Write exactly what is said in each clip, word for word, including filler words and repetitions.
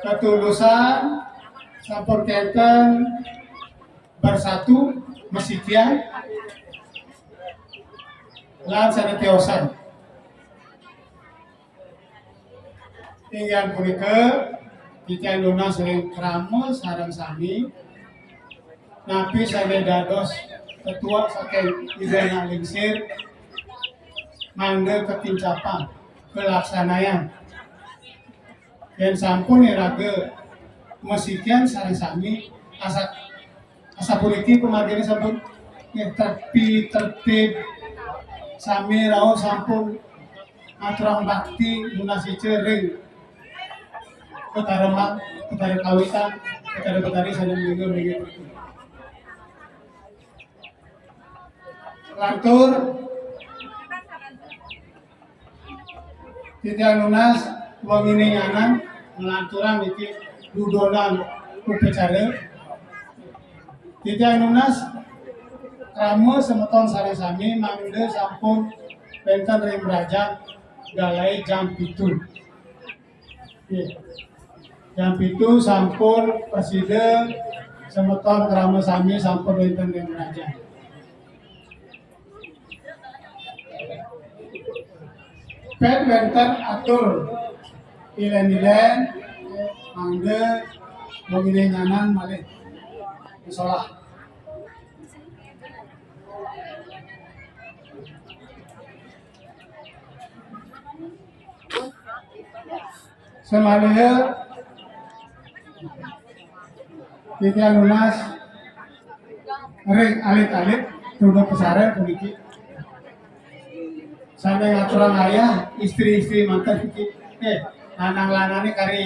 Ketulusan sampun kenten bersatu mesikian lan sané tiosan. Inggih punika titiang nunas ring krama sareng sami, napi sané dados tetuek saking Ida Anak Lingsir mangda katincapang, kalaksanayang. Yén sampun iraga masikian sareng sami, asa-, asapuniki pamarginé sampun nggih, terpi-, tertib, sami rauh sampun ngaturang bakti nunas ica ring Betara Ma-, Betara Kawitan, Betara-betari sané mlingga-mlingga. Lantur titiang nunas wenginé nyanan nglanturang niki dudonan upacara. Titiang nunas krama semeton sareng sami mangda sampun wénten ring mrajang galahe jam pitu. Nggih. Jam pitu sampun prasida semeton krama sami sampun wénten ring mrajang. Pét wénten atur ilén-ilén, mangda wenginé nyanan malih solah. Samaliha titiang nunas ring alit-alit Truda Pesaren puniki. Sané ngaturang ayah, istri-istri manten niki. Eh, lanang-lanangé kari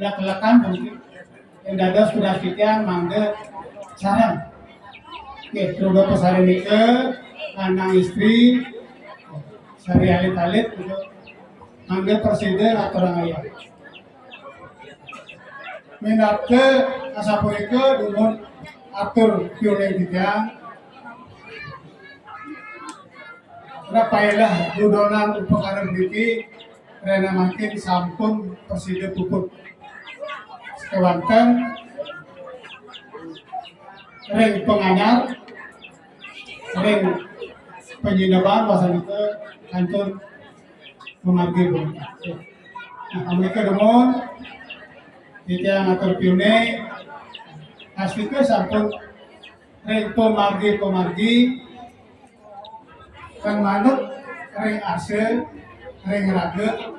lek-lekan puniki. Ing dados tugas titiang mangda sareng. Nggih, Truda Pesaren nika, lanang istri, sari alit-alit gitu. Mangda prasida ngaturang ayah. Minabda asapunika dumun atur piuning titiang. Rapailah dudonan upakara puniki, rena mangkin sampun prasida puput. Sakéwanten ring panganyar, ring panyineban, wasanika kantun pamargi. Nah, amunika dumun, titiang atur piuning, astika sampun ring pamargi-pamargi, kang manut ring asa, ring raga,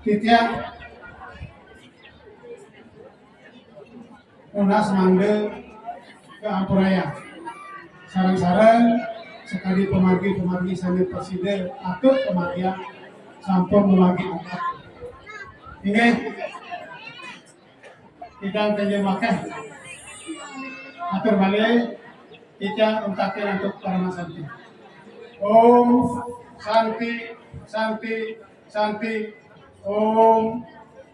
titiang nunas mangda kaampurayang. Sareng-sareng sakadi pamargi-pamargi sané prasida atur pamargiang sampun mamargi angkat. Inggih. Titiang tenjing makéh. Atur malih, titiang untakin antuk parama santi. Om Santi, Santi, Santi. Om